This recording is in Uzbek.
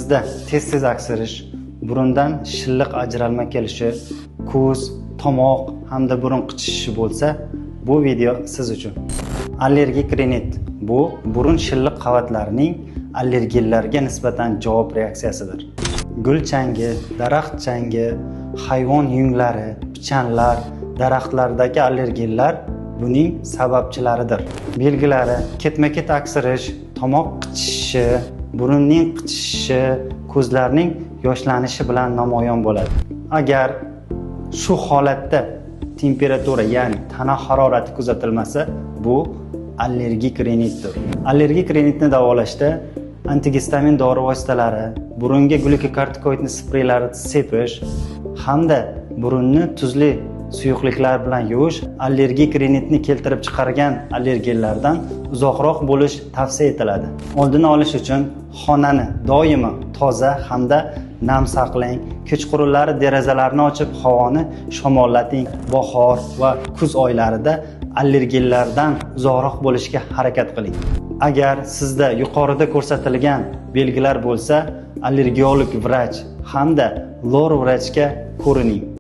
Sizda tez-tez aksirish, burundan shilliq ajralma kelishi, ko'z, tomoq hamda burun qichishishi bo'lsa, bu video siz uchun. Allergik rinit bu burun shilliq qavatlarining allergenlarga nisbatan javob reaksiyasidir. Gul changi, daraxt changi, hayvon yunglari, pichanlar, daraxtlardagi allergenlar buning sababchilaridir. Belgilari: ketma-ket aksirish, tomoq qichishishi, burunning qichishishi, ko'zlarning yoshlanishi bilan namoyon bo'ladi. Agar shu holatda temperatura, ya'ni tana harorati kuzatilmasa, bu allergik rinitdir. Allergik rinitni davolashda antigistamin dori vositalari, burunga glyukokortikoidni spreylari sepish hamda burunni tuzli suyuqliklar bilan yuvish, allergik rinitni keltirib chiqargan allergenlardan uzoqroq bo'lish tavsiya etiladi. Oldini olish uchun xonani doimo toza hamda nam saqlang. Kechqurunlari derazalarni ochib, havoni shamollating. Bahor va kuz oylarida allergenlardan uzoqroq bo'lishga harakat qiling. Agar sizda yuqorida ko'rsatilgan belgilar bo'lsa, allergolog vrach hamda lor vrachga ko'rining.